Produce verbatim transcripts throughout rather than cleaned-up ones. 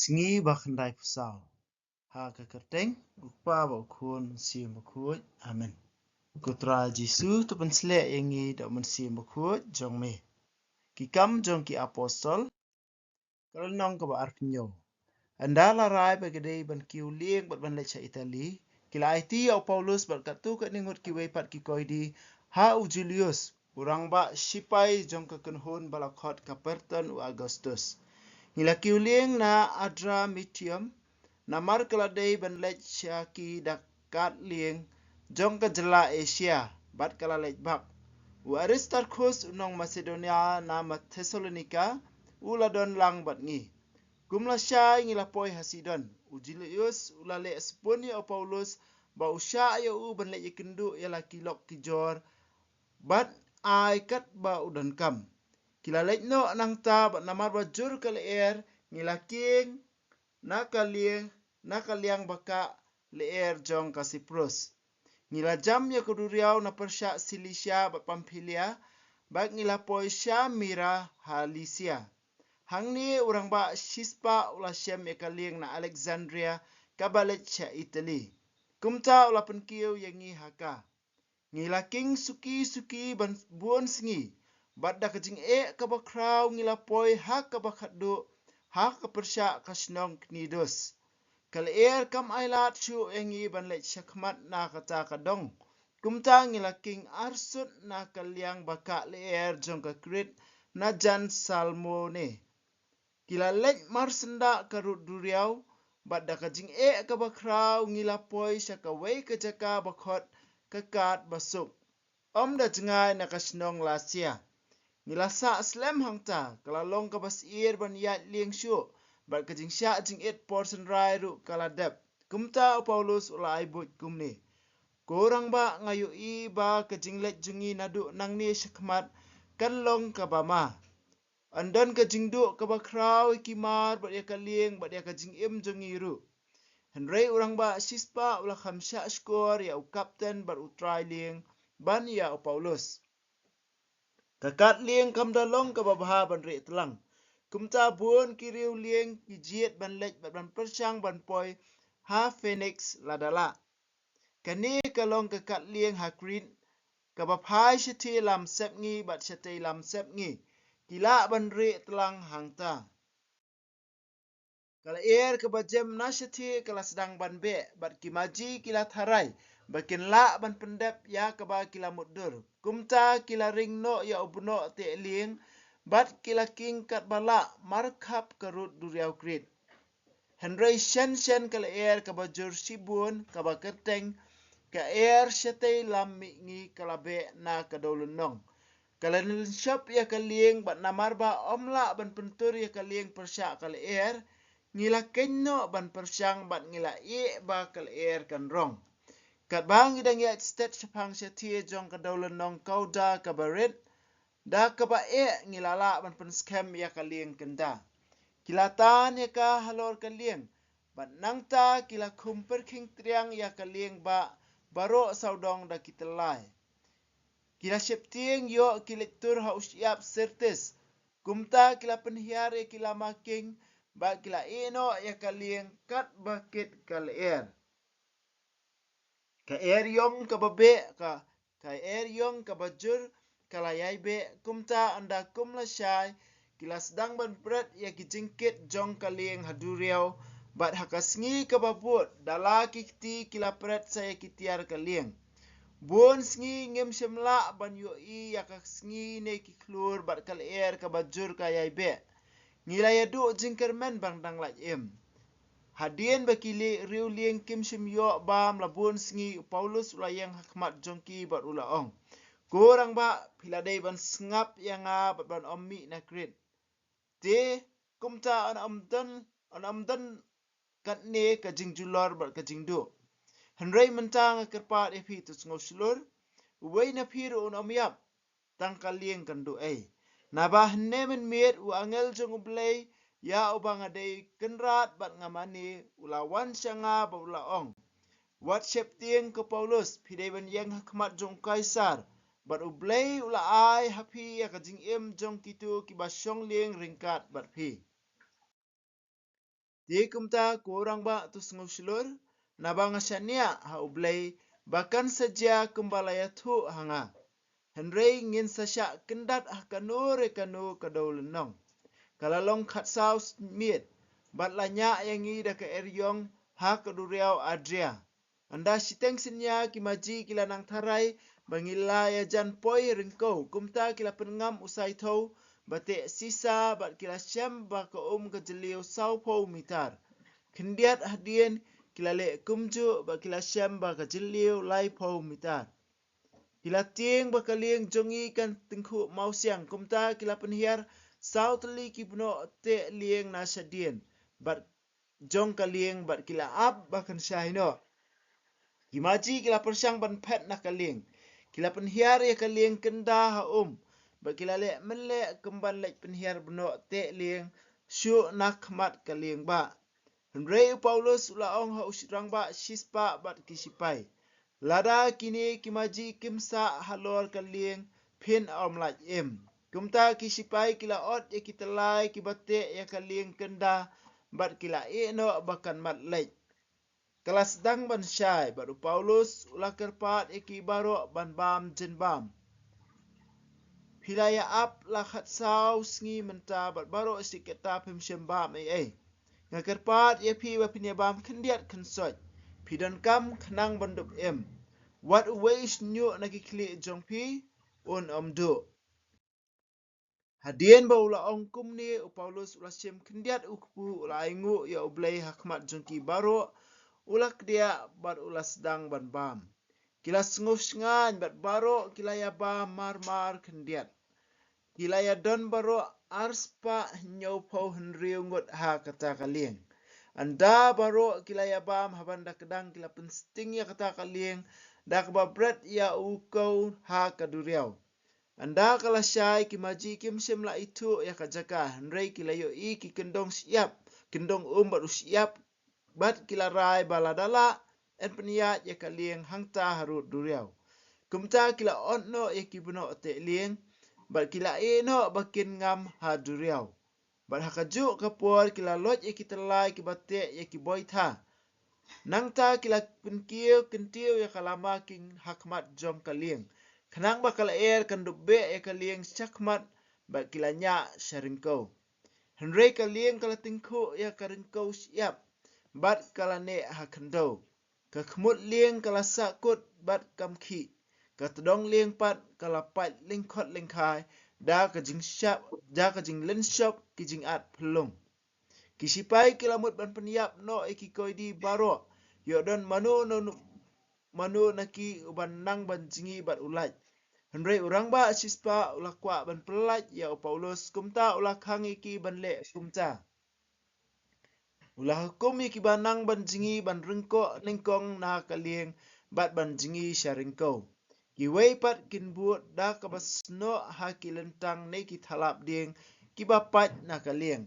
Sngi ba khyndai phew saw. Ha ka kyrteng u Kpa bad u Khun Mynsiem Bakhuid. Amen. Ko Trai Jisu, to pynshlur ïa ngi da u Mynsiem Bakhuid jong me. Ki Kam jong ki Apostol, ka lynnong kaba arphew hynñiew. Ynda la rai ba ki dei ban kiew lieng bad ban leit sha Itali, ki la aiti ïa u Paulus bad katto katne ngut kiwei pat ki koidi ha u Julius, u rangbah shipai jong ka kynhun ba la khot ka Pyrton u Augustus. Ngi la kiew lieng na Adramyttium, namar ka la dei ban leit sha ki da ka kad lieng jong ka jylla Asia, bad ka la leit bak. U Aristarkhus, u nong Masedonia na Thessalonika, u la don lang bad ngi. Kum lashai ngi la poi ha Sidon. U Julius u la leh sbun ïa u Paulus ba u shah ïa u ban leit ïakynduh ïa la ki lok ki jor bad ai katba u donkam. Ki la leit noh nangta bad namar ba jur ka lyer, ngi la kieng na ka lieng, na ka liang ba kah lyer jong ka Siprus. Ngi la jam ïa ka duriaw na pyrshah Silisia bad Pamphylia, bad ngi la poi sha Mira ha Lisia. Hangne u rangbah shispah u la shem ïa ka lieng na Alexandria kaba leit sha Itali. Kumta u la pynkiew ïa ngi ha ka. Ngi la kieng suki suki ban bun sngi, bad da ka jingeh kaba khraw ngi la poi ha kaba khatduh, ha ka pyrshah ka shnong Knidus. Ka lyer kam ailad shuh ïa ngi ban leit shakhmat na kata ka dong. Kumta ngi la kieng arsut na ka liang ba kah lyer jong ka Krit na jan Salmone. Ki la leit marsyndah ka rud duriaw, bad da ka jingeh kaba khraw ngi la poi sha kawei ka jaka ba khot ka Kad Basuk, ym da jngai na ka shnong Lasia. Ngi la sah slem hangta, ka la long kaba shyrkhei ban ïaid lieng shuh, bad ka jingshah jingit por synrai ruh ka la dep. Kumta u Paulus u la ai buit kumne: Ko rangbah, nga ïohi ba ka jingleit jong ngi naduh nangne shakhmat kan long kaba ma. Yn don ka jingduh kaba khraw ïa ki mar bad ïa ka lieng bad ïa ka jingim jong ngi ruh. Hynrei u rangbah shispah u la kham shah shkor ïa u kapten bad u trai lieng ban ïa u Paulus. Ka kad lieng kam da long kaba bha ban rieh tlang. Kumta bun ki riew lieng ki jied ban leit bad ban pyrshang ban poi ha Phoenix lada lah. Kane ka long ka kad lieng ha Krit kaba phai shathie lam sepngi bad shatei lam sepngi. Ki lah ban rieh tlang hangta. Ka lyer kaba jem na shathie ka la sdang ban beh, bad ki maji ki la tharai ba kin lah ban pyndep ïa kaba ki la mutdur. Kumta ki la ring noh ïa u bnoh teh lieng, bad ki la kieng katba lah markhap ka rud duriaw Krit. Hynrei shen shen ka lyer kaba jur shibun kaba kyrteng, ka er shatei lam mihngi ka la beh na ka dewlynnong. Ka la lynshop ïa ka lieng, bad namar ba ym lah ban pyntur ïa ka lieng pyrshah ka lyer, ngi la keiñ noh ban pyrshang bad ngi la ïeh ba ka lyer kan rong. Katba ngi dang ïaid stet shaphang shathie jong ka dewlynnong Kauda kaba rit, da kaba eh ngi la lah ban pynskhem ïa ka lieng kynda. Ki la tan ïa ka halor ka lieng, bad nangta ki la khum pyrkhing triang ïa ka lieng ba baroh sawdong da ki tyllai. Ki la sheptieng ïoh ki leit tur ha u shyiap Syrtis. Kumta ki la pynhiar ïa ki lama kieng, bad ki la ïeh noh ïa ka lieng katba kit ka lyer. Ka er ïong kaba beh, ka, ka er ïong kaba jur ka la ïai beh. Kumta ynda kum lashai ki la sdang ban pret ïa ki jingkit jong ka lieng ha duriaw, bad ha ka sngi kaba bud da la ki kti ki la pret sa ïa ki tiar ka lieng. Bun sngi ngim shym lah ban ïohi ïa ka sngi ne ki khlur bad ka lyer kaba jur ka ïai beh. Ngi la ïaduh jingkyrmen ban dang lait im. Hadien ba ki riew lieng kim shym ïoh bam la bun sngi, u Paulus u la ïeng ha khmat jong ki bad u la ong: Ko rangbah, phi la dei ban sngap ïa nga bad ban ym mih na Krit. Te kumta yn ym don, yn ym don katne ka jingjulor bad ka jingduh. Hynrei mynta nga kyrpad ïa phi, to sngew shlur, uwei na phi ruh un ym ïap, tang ka lieng kan duh ei. Naba hynne mynmiet u angel jong U Blei, ïa uba nga dei kynrad bad nga mane, u la wan sha nga bad u la ong: Wat sheptieng ko Paulus, phi dei ban ïeng ha khmat jong u Kaisar, bad U Blei u la ai ha phi ïa ka jingim jong kito kiba shong lieng ryngkat bad phi. Te kumta ko rangbah, to sngewshlur, naba nga shaniah ha U Blei ba kan sa jia kumba la ïathuh ha nga. Hynrei ngin sa shah kyndat ha kano re kano ka dewlynnong. Ka la long khatsaw miet, bad la ñiah ïa ngi da ka eriong ha ka duriaw Adria. Ynda shiteng synñia ki maji ki la nang tharai ba ngi la ïajan poi ryngkew, kumta ki la pynngam u saithew ba teh sisa, bad ki la shem ba ka um ka jylliew sawphew mitar. Khyndiat hadien ki la leh kumjuh, bad ki la shem ba ka jylliew laiphew mitar. Ki la tieng ba ka lieng jong ngi kan tyngkhuh mawsiang, kumta ki la pynhiar saw tylli ki bnoh teh lieng na shadien bad jong ka lieng, bad ki la ap ba kan shai noh. Ki maji ki la pyrshang ban phet na ka lieng. Ki la pynhiar ïa ka lieng kynda ha um, bad ki la leh mynleh kumban leit pynhiar bnoh teh lieng shuh na khmat ka lieng bah. Hynrei u Paulus u la ong ha u rangbah shispah bad ki shipai, lada kine ki maji kim sah halor ka lieng, phin ym lait im. Kumta ki shipai ki la ot ïa ki tyllai kiba teh ïa ka lieng kynda, bad ki la ïeh noh ba kan mat leit. Ka la sdang ban shai, bad u Paulus u la kyrpad ïa ki baroh ban bam jynbam. Phi la ïa ap la khatsaw sngi mynta, bad baroh shi katta phim shym bam ei ei. Nga kyrpad ïa phi ba phin ïa bam khyndiat khynsoit. Phi donkam khnang ban dup im. Wat uwei u shñiuh na ki khlieh jong phi un ym duh. Hadien ba u la ong kumne, u Paulus u la shim khyndiat u kpu, u la ainguh ïa U Blei ha khmat jong ki baroh, u la kdiah bad u la sdang ban bam. Ki la sngewshngaiñ bad baroh ki la ïa bam mar mar khyndiat. Ki la ïa don baroh arspah hynñiewphew hynriew ngut ha kata ka lieng. Ynda baroh ki la ïa bam, ha ban da kdang ki la pynsting ïa kata ka lieng da kaba bret ïa u kew ha ka duriaw. Ynda ka la shai, ki maji kim shym la ithuh ïa ka jaka, hynrei ki la ïohi ki kyndong shyiap, kyndong um bad u shyiap, bad ki la rai ba lada lah yn pynïaid ïa ka lieng hangta harud duriaw. Kumta ki la ot noh ïa ki bnoh teh lieng, bad ki la ïeh noh ba kin ngam ha duriaw. Bad ha kajuh ka por ki la loit ïa ki tyllai kiba teh ïa ki boitha. Nangta ki la pynkiew kyntiew ïa ka lama king ha khmat jong ka lieng, khnang ba ka lyer kan dup beh ïa ka lieng sha khmat, bad ki la ñiah sha ryngkew. Hynrei ka lieng ka la tyngkhuh ïa ka ryngkew shyiap, bad ka la neh ha khyndew. Ka khmut lieng ka la sahkut bad kam khih. Ka tdong lieng pat ka la pait lyngkhot lyngkhai da ka jingshap, da ka jinglynshop ki jingat phyllung. Ki shipai ki la mut ban pynïap noh ïa ki koidi baroh, ïoh don mano na, mano na ki uban nang ban jngi bad u lait. Hynrei u rangbah shispah u la kwah ban pyllait ïa u Paulus, kumta u la khang ïa ki ban leh kumta. U la hukum ïa kiba nang ban jngi ban ryngkoh nyngkong na ka lieng bad ban jngi sha ryngkew. Kiwei pat kin bud da kaba snoh ha ki lyntang ne ki thalap dieng kiba pait na ka lieng.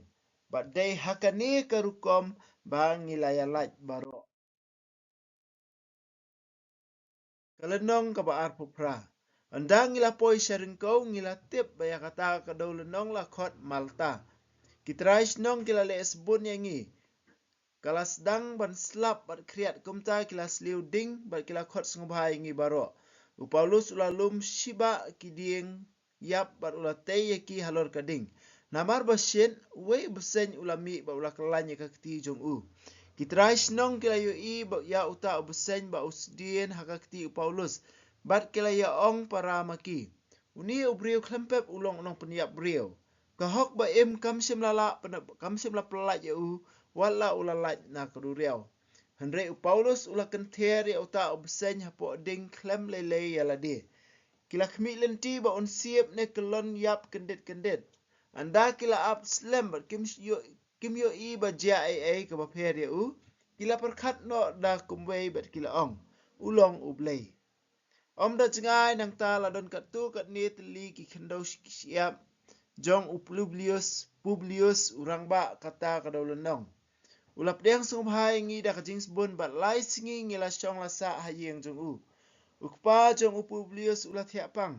Bad dei ha kane ka rukom ba ngi la ïa lait baroh. Ka lynnong kaba arphew phra. Ynda ngi la poi sha ryngkew, ngi la tip ba ïa kata ka dewlynnong la khot Malta. Ki trai shnong ki la leh sbun ïa ngi. Ka la sdang ban slap bad khriat, kumta ki la sliew ding bad ki la khot sngewbha ïa ngi baroh. U Paulus u la lum shiba ki dieng ïap bad u la tei ïa ki halor ka ding. Namar ba shit, uwei u bseiñ u la mih bad u la kyllain ïa ka kti jong u. Ki trai shnong ki la ïohi ba ïa uta u bseiñ ba u sdien ha ka kti u Paulus, bad ki la ïa ong para ma ki, une u briew khlem pep u long u nongpynïap briew. Ka hok ba im kam shym la lah pyn-, kam shym la pyllait ïa u, wat la u la lait na ka duriaw. Hynrei u Paulus u la kynther ïa uta u bseiñ hapoh ding khlem lei lei ïa lade. Ki la khmih lynti ba un siep ne kyllon ïap kyndit kyndit. Ynda ki la ap slem bad kim ïoh, kim ïohi ba jia ei ei kaba pher ïa u, ki la pyrkhat noh da kumwei bad ki la ong, u long u blei. Ym da jngai nangta la don katto katne tylli ki khyndew shyiap jong u Publius, Publius u rangbah kata ka dewlynnong. U la pdiang sngewbha ïa ngi da ka jingsbun bad lai sngi ngi la shong la sah ha ïing jong u. U kpa jong u Publius u la thiah pang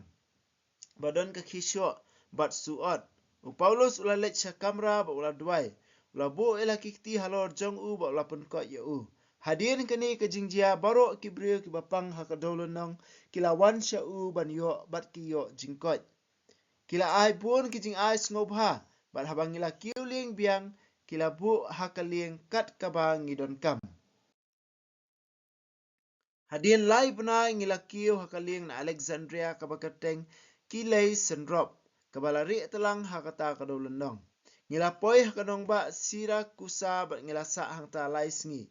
ba don ka khie shoh bad suh ot. U Paulus u la leit sha kamra bad u la duwai. la buh ïa la ki kti halor jong u bad la pynkoit ïa u. Hadien kane ka jingjia baroh ki briew kiba pang ha ka dewlynnong ki la wan sha u ban ïoh bad ki ïoh jingkoit. Ki la ai bun ki jingai sngewbha bad haba ngi la kiew lieng biang ki la buh ha ka lieng kat kaba ngi donkam. Hadien lai bnai ngi la kiew ha ka lieng na Alexandria kaba kyrteng Ki Lei Synrop, kaba la rieh tlang ha kata ka dewlynnong. Ngi la poi ha ka nongbah Sirakusa bad ngi la sah hangta lai sngi.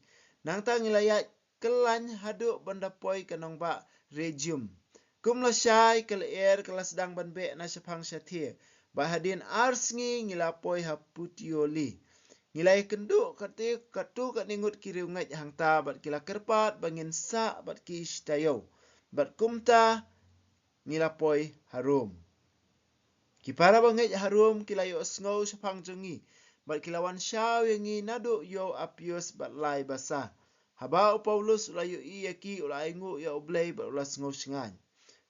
Nangta ngi la ïaid kyllaiñ haduh ban da poi ka nongbah Rhegium. Kum lashai ka lyer ka la sdang ban beh na shaphang shathie. Bad hadien ar sngi ngi la poi ha Puteoli. Ngi la ïakynduh katto katne ngut ki riewngeit hangta bad ki la kyrpad ba ngin sah bad ki shi taïew. Bad kumta ngi la poi ha Rom. Ki para bangeit ha Rom ki la ïohsngew shaphang jong ngi bad ki la wan shaw ïa ngi naduh ïew Apios bad lai basa. Haba u Paulus u la ïohi ïa ki u la ainguh ïa U Blei bad u la sngew shngaiñ.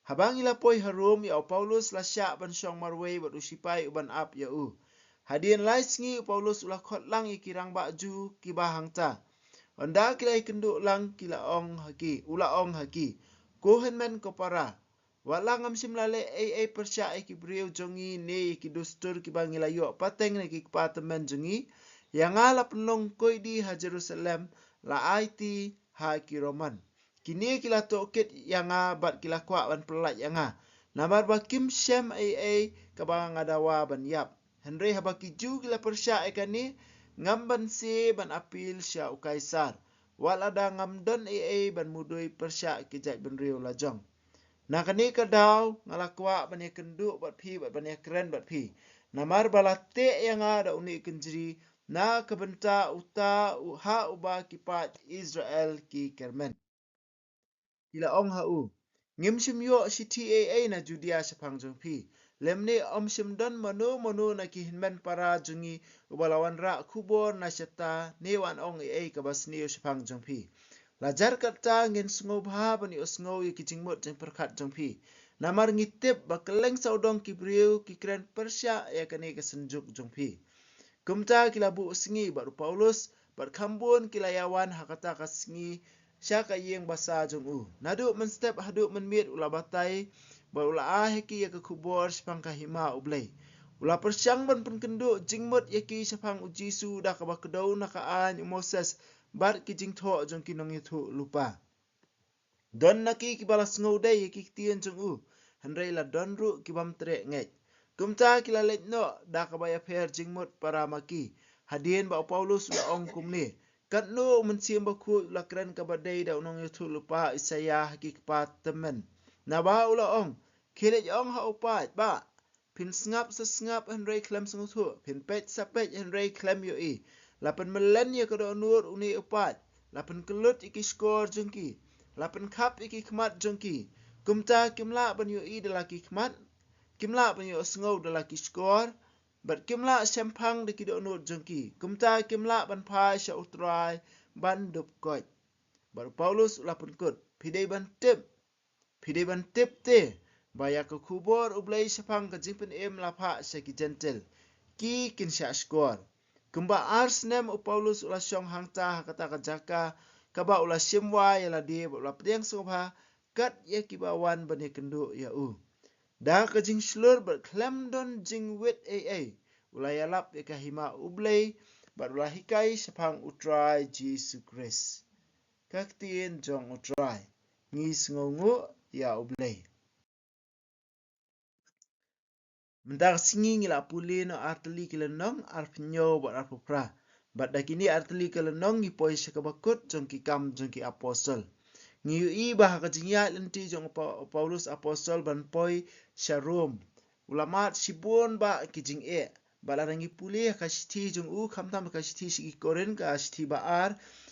Haba ngi la poi ha Rom ïa u Paulus la shah ban shong marwei bad u shipai u ban ap ïa u. Hadien lai sngi u Paulus u la khot lang ïa ki rangbah Jiw kiba hangta. Ynda ki la ïakynduh lang ki la ong ha ki, u la ong ha ki, ko hynmen ko para, wat la ngam shym la leh ei ei pyrshah ïa ki briew jong ngi ne ïa ki dustur kiba ngi la ïoh pateng na ki kpa tymmen jong ngi. Ïa nga la pynlong koidi ha Jerusalem, la aiti ha ki Roman. Kine ki la tohkit ïa nga bad ki la kwah ban pyllait ïa nga. Namar ba kim shem ei ei kaba nga dawa ban ïap. Hynrei haba ki Jiw ki la pyrshah ïa kane, ngam banse ban appeal sha u Kaisar. Wat lada ngam don ei ei ban mudui pyrshah ki jaitbynriew lajong. Na kane ka daw nga la kwah ban ïakynduh bad phi bad ban ïakren bad phi. Namar ba la teh ïa nga da une u kynjri na ka bynta uta u ha uba ki paid Israel ki kyrmen. Ki la ong ha u, ngim shym ïoh shithi ei ei na Judia shaphang jong phi. Lymne ym shym don mano mano na ki hynmen para jong ngi uba la wanrah khubor na shata ne wan ong ei ei kaba sniew shaphang jong phi. La jar katta ngin sngewbha ban ïohsngew ïa ki jingmut jingpyrkhat jong phi. Namar ngi tip ba kylleng sawdong ki briew ki kren pyrshah ïa kane ka synjuk jong phi. Kumta ki la buh sngi bad u Paulus bad kham bun ki la ïawan ha kata ka sngi sha ka ïing basa jong u. Naduh mynstep haduh mynmiet u la batai bad u la ai ha ki ïa ka khubor shaphang ka hima U Blei. U la pyrshang ban pynkynduh jingmut ïa ki shaphang U Jisu da kaba kdew na ka aiñ u Moses bad ki jingthoh jong ki nongïathuhlypa. Don na ki kiba la sngewdei ïa ki ktien jong u, hynrei la don ruh ki bym treh ngeit. Kumta ki la leit noh da kaba ïapher jingmut para ma ki, hadien ba u Paulus u la ong kumne, katno u Mynsiem Bakhuid u la kren kaba dei da u nongïathuhlypa Isaïa ha ki kpa tymmen. Naba u la ong, khie leit ong ha u paid ba, phin sngap sa sngap hynrei khlem sngewthuh, phin peit sa peit hynrei khlem ïohi. La pynmyllen ïa ka dohnud une u paid, la pynkyllut ïa ki shkor jong ki, la pynkhap ïa ki khmat jong ki. Kumta kim lah ban ïohi da la ki khmat, kim lah ban ïohsngew da la ki shkor, bad kim lah shemphang da ki dohnud jong ki. Kumta kim lah ban phai sha U Trai ban dup koit. Bad u Paulus u la pynkut, phi dei ban tip, phi dei ban tip te ba ïa ka khubor U Blei shaphang ka jingpynim la phah sha ki Jentil, ki kin shah shkor. Kumba ar snem u Paulus u la shong hangta ha kata ka jaka kaba u la shim wai ïa lade bad u la pdiang sngewbha kat ïa kiba wan ban ïakynduh ïa u. Da ka jingshlur bad khlem don jingwit ei ei u la ïalap ïa ka hima U Blei bad u la hikai shaphang U Trai Jisu Khrist. Ka ktien jong U Trai. Ngi sngewnguh ïa U Blei. Mynta ka sngi ngi la pule noh artylli ki lynnong, arphew hynñiew bad arphew phra. Bad da kine artylli ki lynnong ngi poi sha kaba kut jong ki Kam jong ki Apostol. Ngi ïohi ba ha ka jingïaid lynti jong u Pa-, u Paulus Apostol ban poi sha Rom, u la mad shibun bah ki jingeh. Bad lada ngi pule ha ka shithi jong u, khamtam ha ka shithi sha ki Korinth, ka shithi ba ar,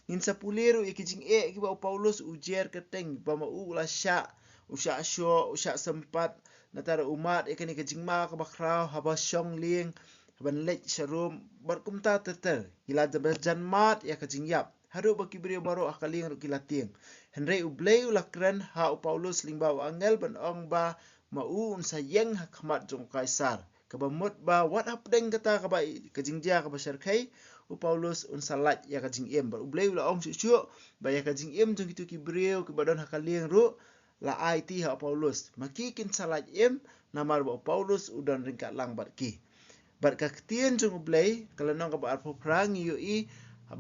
ngin sa pule ruh ïa ki jingeh kiba u Paulus u jer kyrteng ba ma u u la shah, u shah shoh, u shah sympat, nata ruh u mad ïa kane ka jingma kaba khraw haba shong lieng, haba leit sha Rom, bad kumta ter ter. Ki la jan mad ïa ka jingïap. Haduh ba ki briew baroh ha ka lieng ruh ki la tieng. Hynrei U Blei u la kren ha u Paulus lyngba u angel ban ong ba ma u un sa ïeng ha khmat jong u Kaisar. Kaba mut ba wat hapdeng kata kaba i-, ka jingjia kaba shyrkhei, u Paulus un sa lait ïa ka jingim. Bad U Blei u la ong shuh shuh ba ïa ka jingim jong kito ki briew kiba don ha ka lieng ruh la aiti ha u Paulus. Ma ki kin sa lait im namar ba u Paulus u don ryngkat lang bad ki. Bad ka ktien jong U Blei, ka lynnong kaba arphew phra ngi ïohi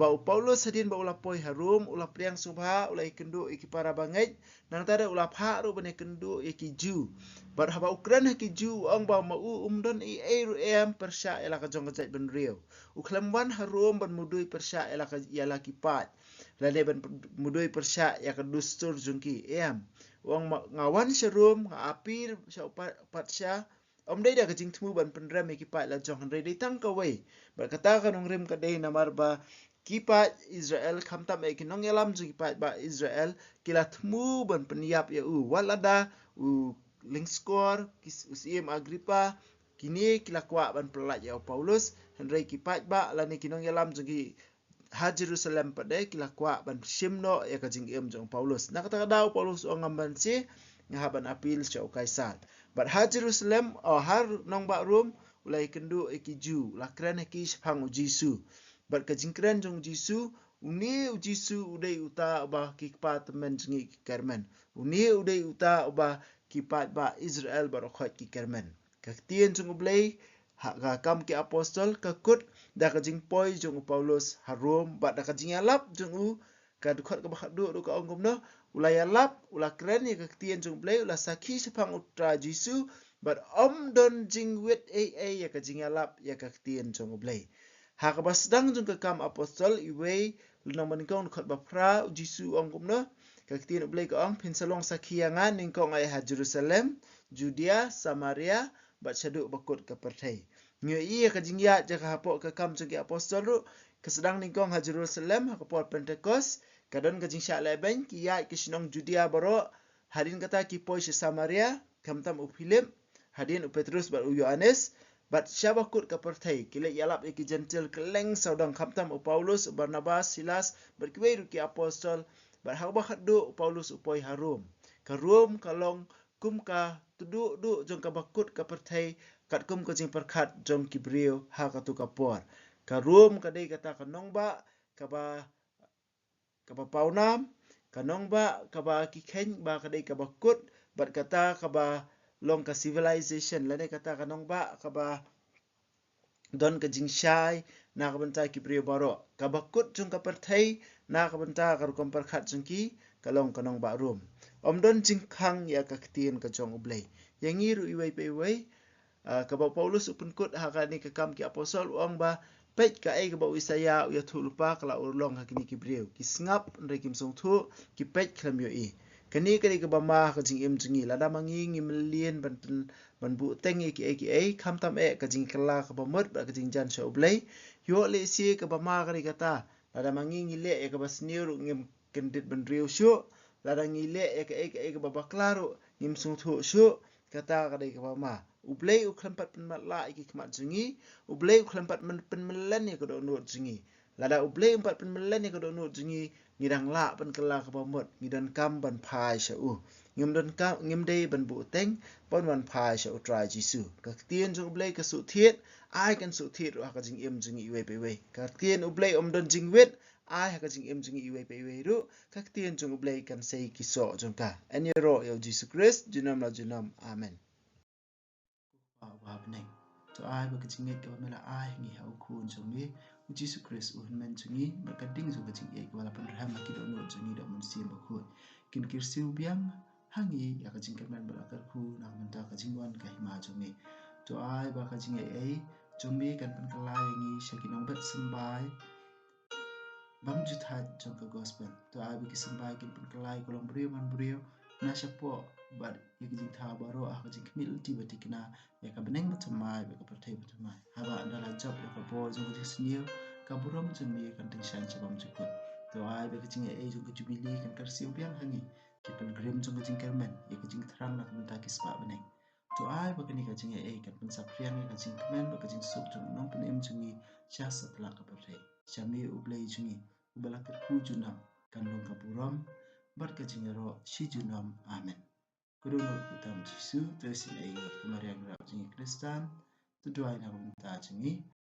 ba u Paulus hadien ba u la poi ha Rom, u la pdiang sngewbha, u la ïakynduh ïa ki para bangeit, nangta de u la phah ruh ban ïakynduh ïa ki Jiw. Bad haba u kren ha ki Jiw u ong ba ma u um don ei ei ruh em pyrshah ïa la ka jong ka jaitbynriew. U khlem wan ha Rom ban mudui pyrshah ïa la ka, ïa la ki paid, lane ban mudui pyrshah ïa ka dustur jong ki, em. U ong ma, nga wan sha Rom, nga appeal sha u pa-, patsha, ym dei da ka jingthmu ban pynrem ïa ki paid la jong, hynrei dei tang kawei. Bad kata ka nongrim ka dei namar ba ki paid Israel, khamtam eh ki nongïalam jong ki paidbah Israel, ki la thmu ban pynïap ïa u. Wat lada u lyngskor, ki s-, u syiem Agrippa, kine ki la kwah ban pyllait ïa u Paulus, hynrei ki paidbah lane ki nongïalam jong ki ha Jerusalem pat de ki la kwah ban shim noh ïa ka jingim jong u Paulus. Na kata ka daw u Paulus u ong ngam banse, nga hap ban appeal sha u Kaisar. Bad ha Jerusalem, o, ha nongbah Rom, u la ïakynduh ïa ki Jiw, u la kren ha ki shaphang u Jisu. Bad ka jingkren jong u Jisu, une u Jisu u dei uta uba ki kpa tymmen jong ngi ki kyrmen. Une u dei uta uba ki paidbah Israel baroh khoit ki kyrmen. Ka ktien jong U Blei ha ka Kam ki Apostol ka kut da ka jingpoi jong u Paulus ha Rom, bad da ka jingïalap jong u, ka dkhot kaba khatduh ruh ka ong kumno, u la ïalap, u la kren ïa ka ktien jong U Blei, u la sakhi shaphang u Trai Jisu, bad ym don jingwit ei ei ïa ka jingïalap ïa ka ktien jong U Blei. Ha kaba sdang jong ka Kam Apostol, iwei, lynnong ba nyngkong, dkhot ba phra, u Jisu u ong kumno, ka ktien U Blei ka ong, phin sa long sakhi ïa nga nyngkong eh ha Jerusalem, Judea, Samaria, bad shaduh ba kut ka pyrthei. Ngi ïohi ïa ka jingïaid jong ka hapoh ka Kam jong ki Apostol ruh, ka sdang nyngkong ha Jerusalem, ha ka por Pentekost, ka don ka jingshah lehbeiñ, ki ïaid ki shnong Judea baroh, hadien kata ki poi sha Samaria, khamtam u Philip, hadien u Petrus bad u Ïoannis, bad sha ba kut ka pyrthei, ki leit ïalap ïa ki Jentil kylleng sawdong, khamtam u Paulus, u Barnabas, Silas, bad kiwei ruh ki apostol, bad ha kaba khatduh u Paulus u poi ha Rom. Ka Rom ka long kum ka tduh duh jong kaba kut ka pyrthei, katkum ka jingpyrkhat jong ki briew ha katu ka por. Ka Rom ka dei kata ka nongbah kaba, kaba pawnam, ka nongbah kaba ki kheiñ ba ka dei kaba kut, bad kata kaba long ka civilization, lane kata ka nongbah kaba don ka jingshai na ka bynta ki briew baroh. Kaba kut jong ka pyrthei na ka bynta ka rukom pyrkhat jong ki ka long ka nongbah Rom. Ym don jingkhang ïa ka ktien ka jong U Blei. Ïa ngi ruh iwei pa iwei, ah, kaba u Paulus u pynkut ha kane ka Kam ki Apostol u ong ba, peit kaei kaba u Isaïah u ïathuh lypa ka la urlong ha kine ki briew. Ki sngap hynrei kim sngewthuh, ki peit khlem ïohi. Kane ka dei kaba ma ha ka jingim jong ngi. Lada ma ngi ngim leit ban pyn-, ban buh teng ïa kiei kiei, khamtam eh ka jingkylla kaba mut bad ka jingjan sha U Blei. Ïoh lehse kaba ma ka dei kata. Lada ma ngi ngi leh ïa kaba sniew ruh ngim kyndit bynriew shuh. Lada ngi leh ïa kaei kaei kaba bakla ruh ngim sngewthuh shuh. Kata ka dei kaba ma. U Blei u khlem pat pynmatlah ïa ki khmat jong ngi. U Blei u khlem pat pyn-, pynmlien ïa ka dohnud jong ngi. Lada U Blei um pat pynmlien ïa ka dohnud jong ngi, ngi dang lah ban kylla kaba mut, ngi donkam ban phai sha u. Ngim donkam, ngim dei ban buh teng, ban wan phai sha u Trai Jisu. Ka ktien jong U Blei ka suk thied, ai kan suk thied ruh ha ka jingim jong ngi iwei pa iwei. Ka ktien U Blei um don jingwit, ai ha ka jingim jong ngi iwei pa iwei ruh, ka ktien jong U Blei kan sei ki soh jong ka. Yn ïaroh ïa u Jisu Khrist, junom la junom. Amen. Ko Kpa uba ha bneng, to ai ba ka jingngeit kaba me la ai ha ngi ha u Khun jong me, u Jisu Khrist u hynmen jong ngi, bad ka ding jong ka jingïeit kaba la pynrhem ha ki dohnud jong ngi da u Mynsiem Bakhuid, kin kyrsiew biang ha ngi ïa ka jingkyrmen bad la kyrkhu na ka bynta ka jingwan ka hima jong me. To ai ba ka jingaiei jong me kan pynkylla ïa ngi sha ki nongbet symbai bymjuthaid jong ka gospel. To ai ba ki symbai kin pynkylla ïa ka longbriew manbriew na shapoh bad ïa ka jingthaw baroh ha ka jingkhmih lynti ba thikna ïa ka bneng bathymmai bad ka pyrthei bathymmai. Haba ynda la jop ïa ka bor jong ka jingsniew, ka burom jong me kan tyngshaiñ sha bymjukut. To ai ba ka jingaiei jong ka jubili kan kyrsiew biang ha ngi, ki pilgrim jong ka jingkyrmen, ïa ka jingthrang na ka bynta ki spah bneng. To ai ba kane ka jingaiei kan pynsaphriang ïa ka jingkmen bad ka jingsuk jong u Nongpynim jong ngi sha satlak ka pyrthei. Sha me U Blei jong ngi uba la kyrkhu junom, kan long ka burom bad ka jingïaroh shi junom. Amen. Ka dohnud kyrteng Jisu, to isynei ïa ngi. Ka Maria nongrep jong ngi Khristan, to duwai na ka bynta jong ngi.